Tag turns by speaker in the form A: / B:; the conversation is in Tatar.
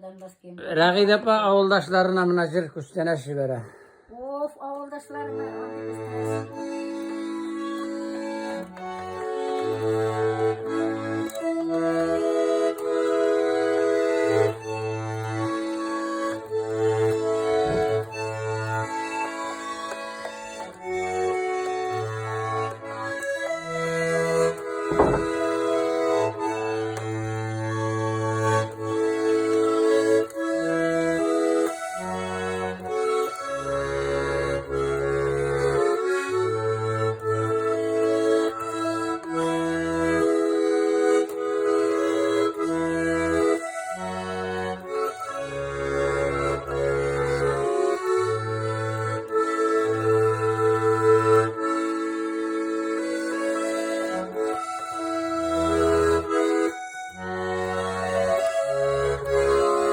A: Донбасс киеме.
B: Рәгыйдә апа авылдашларына менә җыр күчтәнәч җибәрә.
A: Оф, авылдашларыма андый күчтәнәч.